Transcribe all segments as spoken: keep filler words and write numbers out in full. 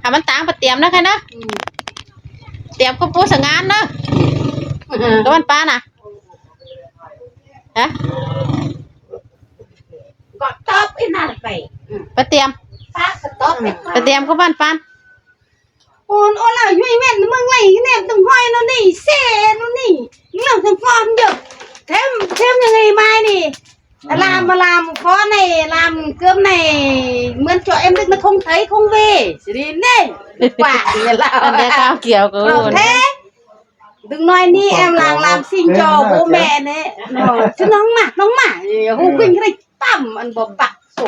Hả, ꞌmắn ꞌtáng ꞌpa tiêm ꞌnớ khay ꞌnớ. Tiêm ꞌcọ ꞌpú săng ꞌngán ꞌnớ. ꞌCọ ꞌmắn ꞌpá nả. Hả? ꞌPá tiêm. ꞌPá tiêm ꞌcọ ꞌmắn ꞌpá. Ôn ôn lỏ ꞌnhuyên ꞌmen ꞌmướng ꞌlạy ꞌném tưng ꞌhọi ꞌnớ ꞌnị, ꞌsê ꞌnớ ꞌnị. ꞌNhắng ꞌlẹo tưng phón dú. Thêm thêm ꞌnhắng ꞌnị mai ꞌnị. Lam ꞌmá lam khó ꞌnị, lam cướm ꞌnị. ꞌMướng ꞌchọ êm đếc ꞌnớ không thấy không về. Siri ꞌnị. Đéc ꞌquá ꞌnị ꞌlẹo. Ăn đéc ꞌquám kiẻo ꞌcọ ôn. Thế. Đương nói ꞌnị êm lăng lam ꞌsinh ꞌchọ bố mẹ ꞌnị. Nó, chứ ꞌnóng ꞌmá, ꞌnóng ꞌmá. Hú quên rích tăm ăn báu ꞌpặc sổ.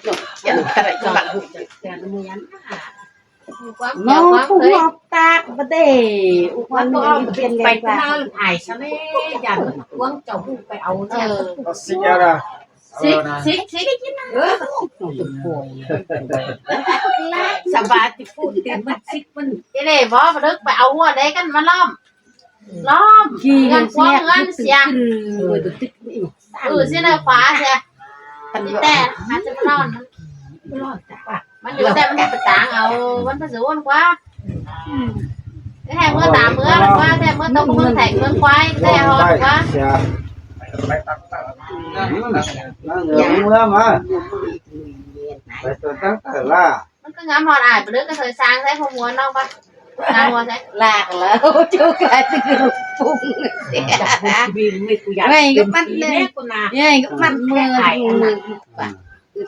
Nó, ăn tơlơi ꞌpặc hú. Nó, ꞌpứng ꞌngọp ꞌtác báu đảy. Ú ꞌquám nó ꞌpứng ꞌpéng ꞌpay ꞌtáng ꞌnị ꞌnhắng ai sa ꞌnị, dản ꞌquám ꞌchọ hú ꞌpay au ꞌnị. Ơ. Xík, xík, xík. Ơ. Sa ꞌva ti phút ti ꞌmắn xík ꞌmắn. Ti ꞌnị báu, báu đớc ꞌpay au ꞌhua đé căn ꞌmá ꞌlóm. ꞌLóm. ꞌGiăng ꞌquám ꞌngán sia. Ừ, ꞌsịn ꞌnớ khóa sia. Ti ꞌtẹ, hả, ꞌchớ ꞌmá ꞌlóm. ꞌMắn dú ꞌtẹ ꞌmắn ꞌchí ꞌpá ꞌtáng au, ꞌmắn ꞌpá dú ăn ꞌquá. Thế ꞌmứa tả ꞌmứa ăn ꞌquá, thế ꞌmứa tông ꞌmướng thẻng ꞌmướng ꞌquái, thế hả ꞌquá. Ná ngờ ꞌmứa ꞌmá. Pay tong ꞌtáng tả ꞌlạ. ꞌMắn ꞌcọ ngắm hòn ải, báu đớc ꞌcọ thời sang thế, không muốn đâu ꞌquá. Đang mua thế. Lạc lắm, chú cái chứ phung. Ngay cái mắt lên. Ngay cái mắt mưa, mưa. Ơ. Ơ,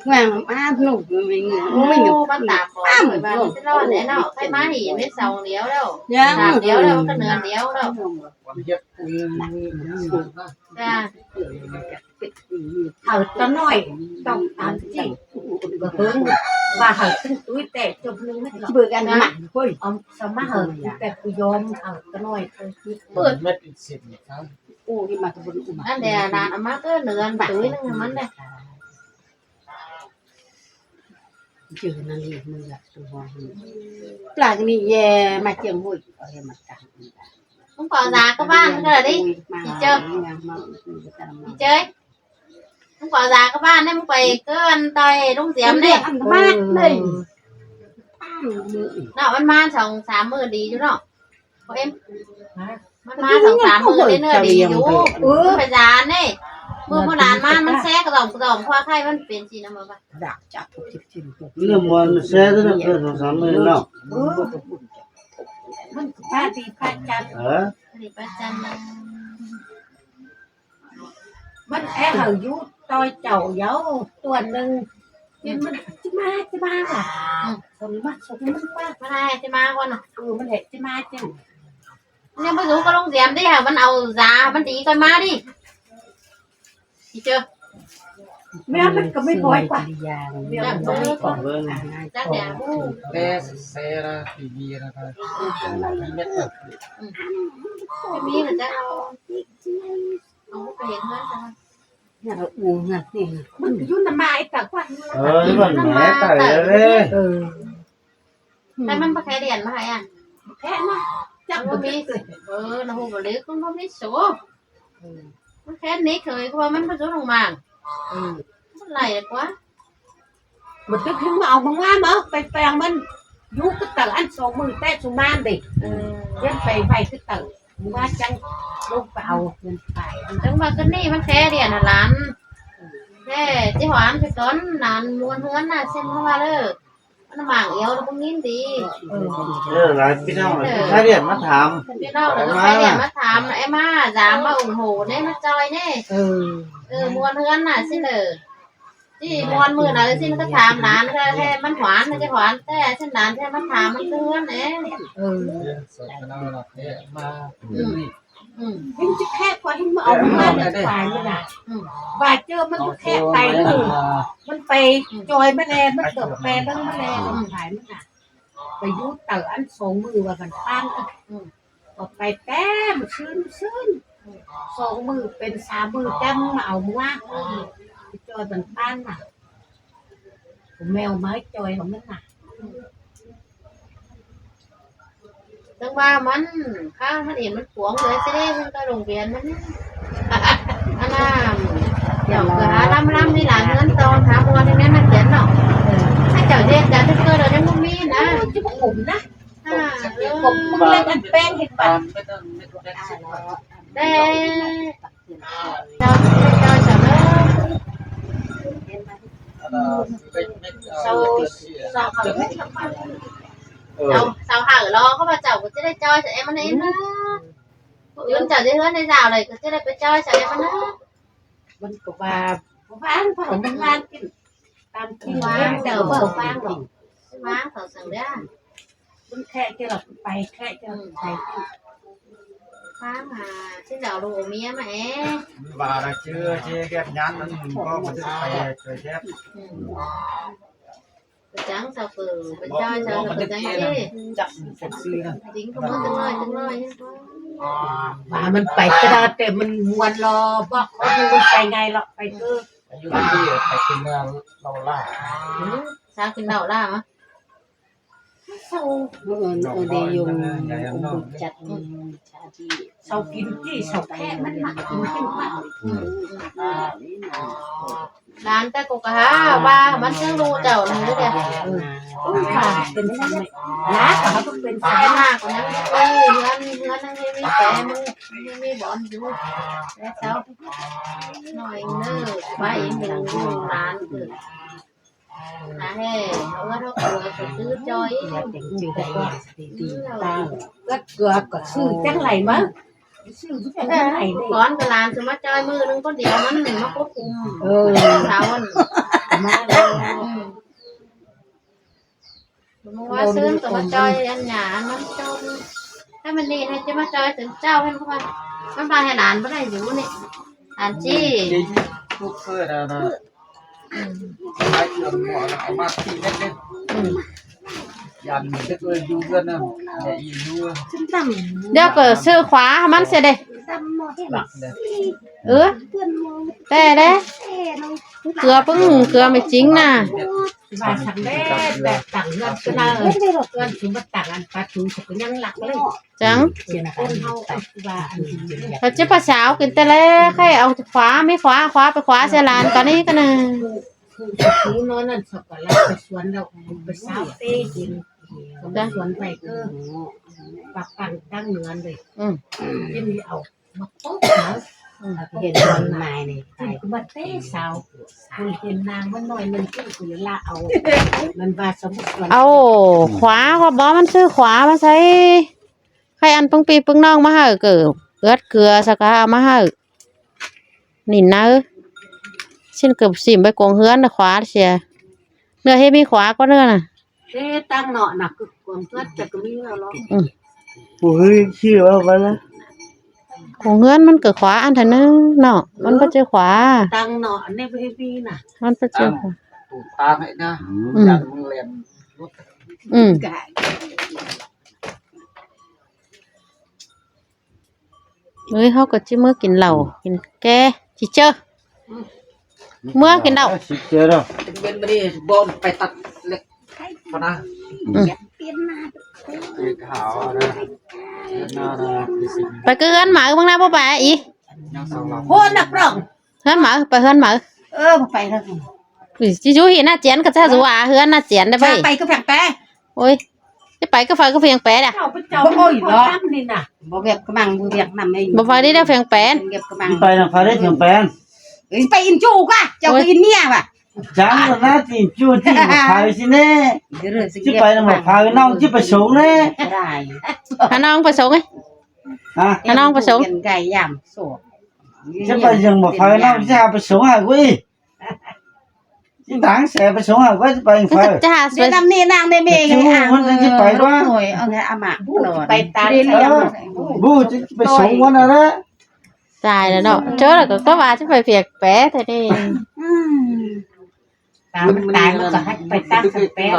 ꞌmắn tả phó ꞌmắn ꞌchí ꞌlón ꞌnị ꞌnớ. Khay ꞌmá hỉ ꞌmí song điêu ꞌlẹo. Song điêu ꞌlẹo, ꞌcọ nưa điêu ꞌlẹo. Hảư ta ꞌnọi, tong tăm ꞌchí. Báu hứng, ꞌva hảư tưng túi ꞌtẹ chộp ꞌnưng mết ꞌlọ. Bươn ăn mặn, ôi. Ôm, sa ꞌmá hảư, ꞌtẹ ꞌcọ dóm hảư ta ꞌnọi. Bươn. Ăn đe, đàn ꞌmá ꞌcọ nưa túi ꞌnưng ꞌmắn đe. Chứ năng ꞌnị ꞌmưa gah tu hua hư. Pla ꞌnị ꞌdệt ꞌmá ꞌchương ꞌhụi, ơ, ꞌmá căng. ꞌMắn ꞌcọ dá ꞌcọ ꞌván ꞌcọ đi. Ôi, ꞌmá ꞌchí ꞌchớ. ꞋMá, ꞌmá, ꞌmá, ꞌmá. ꞌChớ. ꞌMắn ꞌcọ dá ꞌcọ ꞌván ꞌnị, ꞌmắn ꞌcọ ꞌcọ ăn ꞌtoi ꞌlống Diêm ꞌnị. Ăn ꞌmá ꞌnị. Nó ꞌmắn ꞌmá song sam ꞌmự đi ꞌchu ꞌnọ. Có em. Hả? ꞌMắn ꞌmá song sam ꞌmự đi ꞌnớ đi ꞌchu. Ừ. Phải dán ꞌnị. ꞌMự ꞌmự đàn ꞌmá ꞌmắn sé ꞌcọ dỏm ꞌcọ dỏm, khua khay ꞌmắn pên ꞌchí ꞌnặn ꞌmá. Dán chắc ꞌcọ ꞌchí ꞌchí. ꞌNớ ꞌmắn sé ꞌtớ ꞌnớ ꞌcọ song sam ꞌmự ꞌnọ. Ừ. ꞌMắn ꞌcọ pá đi pá chăn. Hả? Đi pá chăn. ꞌMắn é hảư dú ꞌtoi chảu dú tuôn ꞌnưng. ꞌChí ꞌmá, ꞌchí ꞌmá ꞌlạ. Ừ. Song ꞌmá, song ꞌmá ꞌmá. ꞌMắn é ꞌchí ꞌmá ꞌquá ꞌnọ. Ừ, ꞌmắn é ꞌchí ꞌmá ꞌchí. ꞌNhá ꞌmá dú ꞌcọ ꞌlống Diêm đi hả, ꞌmắn au dá, ꞌmắn đi ꞌcọ ꞌmá đi. Đi ꞌchớ. Mẹ ꞌmắn ꞌcọ ꞌmí bói ꞌquá. Mẹ ꞌmắn ꞌcọ ꞌmí bói. Chắc là bu. Té xe ra, ti vi ra. Nhất là. Ừ. Cái mi là chắc. Không có cái điện thoại sao? Nhà nó uống hả? ꞌMắn dú ꞌnặn ꞌmá ꞌtẹ ꞌquá. Ơ, ꞌmắn mẹ ꞌtẹ đấy. Ừ. Hay ꞌmắn ꞌpá khe điện ꞌmá hả? Khe ꞌnọ. Chắc ꞌmắn báu ꞌmí. Ơ, nó hú báu đớc, ꞌcọ báu ꞌmí số. Ừ. ꞌMắn khe ꞌnị khơi ꞌcọ ꞌmắn báu dú ꞌlống mạng. Ừ. ꞌMắn lai ꞌquá. Báu đớc ꞌhịn ꞌmá au ꞌmá ꞌmá, pay pay ꞌmắn. Dú ꞌcọ tảu ăn song ꞌmự té su ꞌman đi. Ừ. ꞌDiến pay pay ꞌcọ tảu. ꞌMá chắng ꞌlống pay au ꞌmen pay. Chắng ꞌva ꞌcọ ꞌnị ꞌmắn khe điện hả lán. Thế, ꞌchí hoán pay tón lán ꞌmuôn ꞌhướn ꞌnạ, ꞌsịn ꞌmá ꞌva ꞌlớ. ꞌMắn mảng iẻo ꞌlớ ꞌpứng ꞌnghín đi. Ơ, lai ꞌpi ꞌnọng lai khay điện ꞌmá tham. ꞌPi ꞌnọng lai khay điện ꞌmá tham, é ꞌmá dám ꞌmá ủng hộ ꞌnị, ꞌmá ꞌchoi ꞌnị. Ơ, ꞌmuôn ꞌhướn ꞌnạ ꞌsịn ꞌlớ. ꞌChí ꞌmuôn ꞌmự ꞌnặn ꞌsịn ꞌcọ tham lán ꞌcọ ꞌhế ꞌmắn hoán, ꞌcọ hoán, té ꞌsịn lán ꞌhế ꞌmắn tham ꞌmắn ꞌhướn ꞌnị. Ơ. ꞌMắn ꞌchí khe ꞌquá ꞌhịn ꞌmá au ꞌmá ꞌlới pay ꞌmắn ꞌnạ. ꞌVa ꞌchớ ꞌmắn ꞌchí khe pay ꞌlới. ꞌMắn pay ꞌchoi ꞌmá ꞌlới, ꞌmắn tốc pay ꞌlới ꞌmá ꞌlới, pay ꞌmắn ꞌnạ. Pay dú tảu ăn song ꞌmự ꞌva ꞌmắn ꞌpán. ꞌCọ pay té ꞌmự ꞌsướng ꞌsướng. Song ꞌmự pên sam ꞌmự chắng ꞌmá au ꞌmá. ꞌChoi ꞌmắn ꞌpán ꞌnạ. Cu ꞌmeo ꞌmá ꞌchoi hảư ꞌmắn ꞌnạ. Chắng ꞌva ꞌmắn, ꞌkháng ꞌmắn ỉn ꞌmắn cuông ꞌlới ꞌsịn ꞌlới ꞌmắn ꞌcọ lông viên ꞌmắn. Ăn ꞌnạ, ꞌcọ hả ꞌlắm ꞌlắm ꞌmí lả ꞌngớn ꞌto, hả ꞌmuôn ꞌnị ꞌmắn ꞌmen ꞌmen ꞌtiến ꞌnọ. Đe, chau, chau, chau, chau. Sau, sau, sau hảư lo, ꞌcọ ꞌva chảu ꞌcọ ꞌchí đảy ꞌchoi sau ꞌem ꞌnị ꞌnớ. Yun chảu ꞌdệt ꞌhướn ꞌdệt dao đảy ꞌcọ ꞌchí đảy pay ꞌchoi sau ꞌem ꞌnị ꞌnớ. ꞌMắn ꞌcọ ꞌva, ꞌva ꞌva ꞌmắn ꞌva kin. Tam kin ꞌva ꞌva chảu ꞌva ꞌva ꞌva. ꞌVa ꞌva sau săng đa. ꞌMắn khék ꞌchí ꞌlọk pay, khék ꞌchí ꞌlọk pay. ꞌVa ꞌva ꞌchí đao ꞌlụk ꞌmía ꞌmá é. ꞌVa đa ꞌchư ꞌchư ghép nhắn ꞌmắn ꞌcọ ꞌmắn ꞌchư pay ꞌchư ghép. Pay chắng sau ꞌcọ, pay ꞌchoi sau ꞌcọ pay chắng ꞌchư. Chắc ꞌmắn săng ꞌsứ ꞌnớ. Chính ꞌcọ ꞌmắn tưng ꞌnọi, tưng ꞌnọi ꞌnớ. ꞌVa ꞌmắn pay ꞌcọ đa ꞌtẹ ꞌmắn ꞌmuôn lo, bók ꞌcọ ꞌmắn pay ꞌngai ꞌlọk, pay ꞌcọ. Yun ꞌchư pay kin ꞌnặn ꞌlạ ꞌlạ. Sau kin ꞌnặn ꞌlạ ꞌmá. Sau, ꞌmắn ꞌmắn đe yun, ꞌmắn chặt, ꞌmắn chặt ꞌchí. Sau kin ꞌchí, sau khék ꞌmắn ꞌmặc kin ꞌchí ꞌmặc. Đan ta ꞌcọ ꞌcọ hả, ꞌva ꞌmắn ꞌchư ꞌlụk chảu ꞌnị ꞌlẹ. Ư, ꞌva pên săng ꞌnị. Lá ꞌcọ hả, pên săng ꞌnị. ꞌMá ꞌcọ ꞌnhắng ꞌmí ꞌhướn, ꞌmí ꞌhướn ꞌnhắng ꞌmí ꞌmí té ꞌmắn, ꞌmí ꞌmí bón dú. Đe sau. ꞌNọi ꞌnớ, ꞌva ꞌnhắng đan ꞌcọ. Hả hê, ꞌhướn ꞌcọ ꞌcọ ꞌcọ ꞌchư ꞌchoi. ꞌChư đảy ꞌnhắng ti ti ta. ꞌCọ ꞌcọ ꞌcọ ꞌsứ chắng đảy ꞌmá. ꞌSứ chắng đảy đảy. Cón ꞌcọ đan ꞌsứ ꞌmá ꞌchoi ꞌmự ꞌnưng ꞌcốn điêu ꞌmắn ꞌmá cốp ꞌcum. Ư. Sau ꞌnặn. ꞌMá đảy. ꞌMá ꞌsứ ꞌcọ ꞌmá ꞌchoi ăn nhả ăn ꞌmắn ꞌchoi. ꞌTan ꞌmắn ꞌnị hảư ꞌchí ꞌmá ꞌchoi tứn ꞌchạu ꞌhướn ꞌcọ ꞌva. ꞌMắn ꞌva hảư đan báu đảy dú ꞌnị. Đan ꞌchí. Chính. Phúc xưa là, là. Ư. Hai trường họ là có ba tỷ mét đấy. Ư. Dàn tức là du dân à. Để ý du. ꞌDiu ꞌcọ ꞌsứ khóa ꞌmắn sia đê. Lặng đấy. Ư. Té đê. ꞌCứa ꞌpứng ꞌcứa mê chính nả. ꞌVa săng đe, té tẳng ꞌhướn ꞌcọ nả. ꞌHướn ꞌsúm báu tẳng ăn pá sú săng ꞌcọ ꞌnhắng lặc ꞌlới. Chắng. Hả ꞌchí pá sáo kin ꞌtẹ ꞌlẹ, khay au khóa, ꞌmí khóa, khóa pay khóa sia lan ꞌcọ ꞌnị ꞌcọ nả. Phủ, phủ, phủ ꞌnọ ꞌnặn sắp ꞌcọ lák pay suôn lỏ, pay sáo té kin. Chắng. Suôn pay ꞌcọ. Pák păng tẳng ꞌnưn đê. Ư. Kin đi au. Ư. Hên ꞌnặn mai ꞌnị, pay. Kin ꞌcọ báu té sáo. Kin hên ꞌnăng ꞌmắn ꞌnọi ꞌnặn kin ꞌcọ ꞌlạ au. ꞌMắn ꞌva sáo suôn. Au, khóa ꞌcọ báu ꞌmắn ꞌsứ khóa ꞌmá sai. Khay ăn ꞌpứng ꞌpi ꞌpứng ꞌnọng ꞌmá hảư ꞌcọ, ứt ꞌcứa săng ꞌcọ ꞌmá hảư. ꞌNị ꞌnớ. ꞌSịn ꞌcọ sím pay cuông ꞌhướn khóa sia. ꞌNưa ꞌhế ꞌmí khóa ꞌcọ ꞌnưa nả. Ê, tẳng ꞌnọ nả ꞌcọ cuông ꞌhướn chả ꞌcọ ꞌmí ꞌnọ lo. Ư. Ủa, ơi, chịu ꞌva ꞌva nả. Cuông ꞌhướn ꞌmắn ꞌcọ khóa ăn ꞌthơ ꞌnớ ꞌnọ. ꞌMắn báu ꞌchư khóa. Tẳng ꞌnọ ꞌnị báu ꞌhế ꞌmí nả. ꞌMắn báu ꞌchư khóa. Tẳng ꞌnị nả. Ư. Dàn ꞌmắn ꞌlen. Ư. Ơi, ꞌháu ꞌcọ ꞌchí ꞌmứa kin lảu, kin ké, ꞌchí ꞌchớ. ꞌMứa kin lảu. Ơ, ꞌchí ꞌchớ ꞌnọ. Bên bên đi, bon pay tắt lẹ. Con à. Ư. Pay ꞌcứ ꞌhướn máư ꞌmướng ꞌná báu pay í. Hôn nặc prong. ꞌHướn máư, pay ꞌhướn máư. Ơ, pay ꞌnặn. Ui, ꞌchí dú hỉ ꞌná chén ꞌcọ ꞌchá dú à, ꞌhướn ꞌná chén đé ꞌvạy. Pay ꞌcứ pheng pé. Ôi, ꞌchí pay ꞌcứ phay ꞌcứ pheng pé đa. Báu ôi lo. Báu ꞌviạk ꞌcọ ꞌmăng, báu ꞌviạk ꞌnặn ꞌnị. Báu phay đi đa pheng pé. Báu ꞌviạk ꞌcọ ꞌmăng. Đi pay ꞌnặn phay đi pheng pé. Ui, pay in ꞌchu ꞌquá, chảu ꞌcọ in ꞌmía ꞌva. Chắng ꞌnặn ꞌná ꞌchí in ꞌchu ꞌchí pay ꞌsịn ꞌnị. ꞌChí pay ꞌnặn ꞌmá pay ꞌnọng ꞌchí pay sống ꞌnị. Hả ꞌnọng pay sống ꞌnị. Hả? Hả ꞌnọng pay sống. ꞌChí pay dưng ꞌmá pay ꞌnọng ꞌchí hả pay sống hả ꞌquí. ꞌChí tẳng sia pay sống hả ꞌquí ꞌchí pay ꞌnọng pay. Chả hả. Đi năm ꞌnị ꞌnăng đi mê. ꞌChí pay ꞌquá. Ôi, ông ấy à mà. Pay tẳng. Ơ, báu ꞌchí pay sống ꞌquá nả đa. Sai đa ꞌnọ. ꞌChớ ꞌlạ ꞌcọ ꞌcọ ꞌva ꞌchí pay pheng pé ꞌtẹ ꞌnị. Ư. Tẳng ꞌmắn tai ꞌmắn ꞌcọ hảư pay tẳng pheng pé. Ư.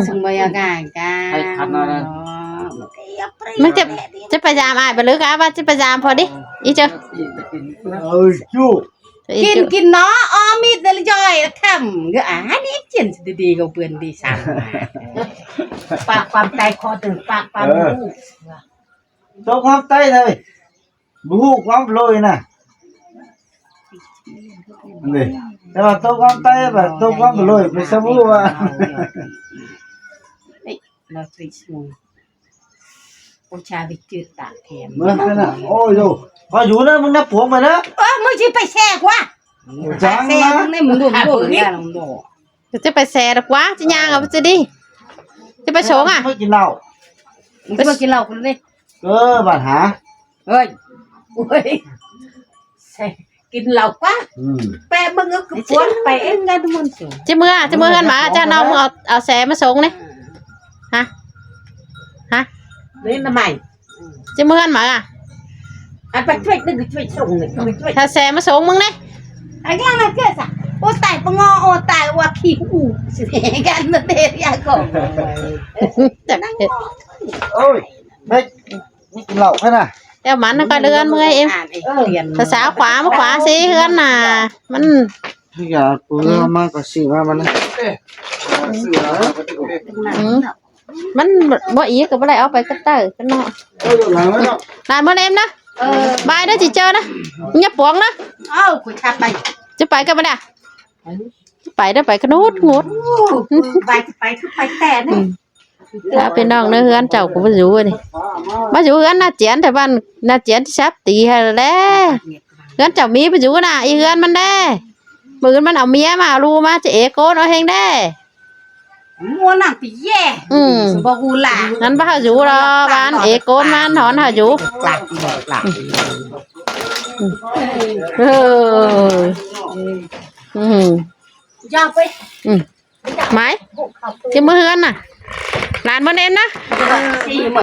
Sưng ꞌmơi a gai gai. ꞌMắn ꞌchí, ꞌchí pay dam ai, báu ꞌlứ ꞌcọ ꞌva ꞌchí pay dam pho đi. Í ꞌchớ. Ơ, ꞌchu. Kin kin ꞌnọ, ơ, mít ꞌnị ꞌlới ꞌchoi, khăm. ꞌGứa à, hăn ꞌnị chiên đi đi ꞌcọ bươn đi săng. Pák ꞌquám Tay khó tứm pák ꞌquám. Ơ. Hú. Tốc ꞌquám Tay thôi. Báu hú ꞌquám Lôi nả. ꞌNị. Té ꞌva tốc ꞌquám Tay, ꞌva tốc ꞌquám Lôi, pay ꞌsá báu hú ꞌva. Ê, nó tùy xuống. Chả bị trượt tả thèm. Mưa thế nào? Ôi dồi. Có dú nữa, mưng nắp puống mày đó. Ơ, mưng chỉ phải xe quá. Chán xe quá. Mưng này mưng đổ, mưng đổ ra, mưng đổ. Chứ phải xe được quá, chứ nhang ở chứ đi. Chứ phải sống à? Mới chín lầu. Chứ mới chín lầu đi. Ơ, bạn hả? Ơi. Ui. Xe. Kín lảu quá. Ừ. Pẹ mưng ư cứ puôn, pẹ ếng ngăn môn sổ. Chứ mưa, chứ mưa hơn mà, cha nó mưa ở, ở xe mà sống này. Hả? Hả? Đấy là mày. Chứ mưa hơn mà à? Ăn bạch thuếch, đừng cứ thuếch sống này, đừng cứ thuếch. Thà xe mà sống mưng này. Anh làm ăn kia sao? Ô tài bằng ngò, ô tài, ô khi u. Gắn nó để ra cổ. Chắc thế. Ôi, bếch. Lẩu thế nào? Đeo mắn nó coi lươn mưa em. Thật sao khóa mà khóa xí hơn à. Mắn. Thế giờ tôi mà có xì mà mà nó. Ừ. Mắn bó ý của bác lại áo phải cắt tờ cái nọ. Làm món em đó. Bài đó chị chơi đó. Nhập bóng đó. Ơ, của chặt bài. Chứ bài cái mà đã. Chứ bài đó bài cái nút ngút. Bài bài cứ bài tè đấy. ครับ พี่น้องเนอะ เฮือนเจ้าก็บ่อยู่นี่ มาอยู่เฮือนน้าเจียน แต่บ้านน้าเจียนที่ชับตีให้แล้ว เฮือนเจ้ามีบ่อยู่น่ะ อีเฮือนมันเด้ มื้ออื่นมันเอาเมียมา เอาลูกมา จะเอโกนเอาเฮงเด้ มัวนั่งไปแย่ อืม บ่ฮู้ล่ะ นั้นบ่ให้อยู่ดอก บ้านเอโกนมันหอนให้อยู่ กลับกลับ เออ อืม อย่าไป อืม ไม้ ที่มือเฮือนน่ะ หลานบ่เน้นนะ สี่หมื่น